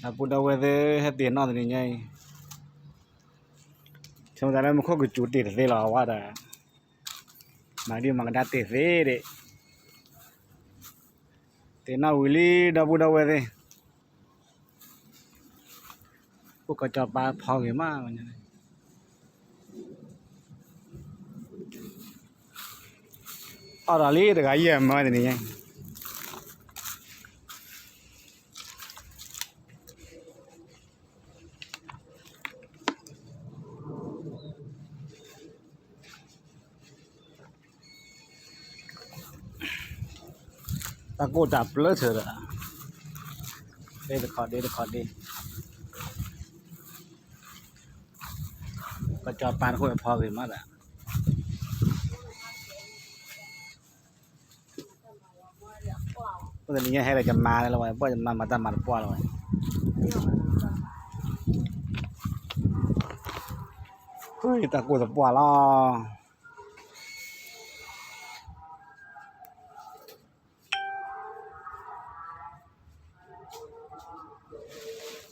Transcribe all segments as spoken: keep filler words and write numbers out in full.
Dabu dawe de, hati no de ni nyai. Song dale mo ko gu cuti de lo wa da. Madi mang da te de de. Te na wili dabu dawe de. Ku ka cha pa pho ge ma. Ara li de ga ye ma de ni nyai. Ta ku ta plơ thơ ra. Đây là khỏi đi, là khỏi đi. Ka cha pan ko pho ge ma da. Ko ni nyai hera jama lo wa, po jama mata mar po lo wa. Ui, ta ku ta po lo.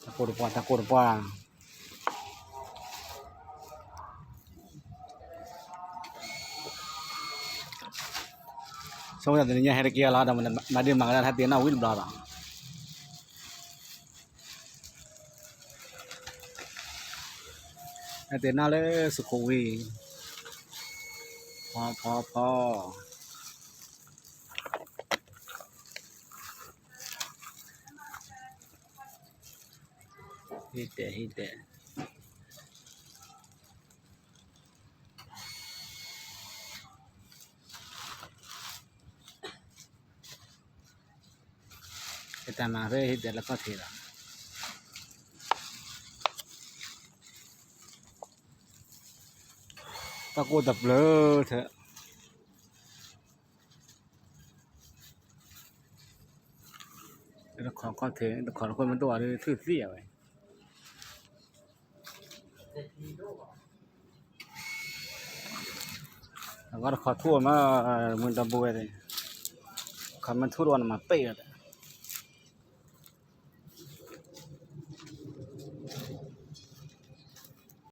Ta ku ta po, ta ku ta po. Song ya, tadi nya hera kia la, ada mana, madi mangalan hati na wil bla la. Hati na le suku wi. Pa, pa, pa. Hite, hite. Ita ma fe hite la ko thira. Ta ku ta plơ thơ. Ita kho ko thê, ita kho ko ma tu ari thư thia we. Agar kho thu ma mun ta bu we de. Kho ma thu ro na ma pe de.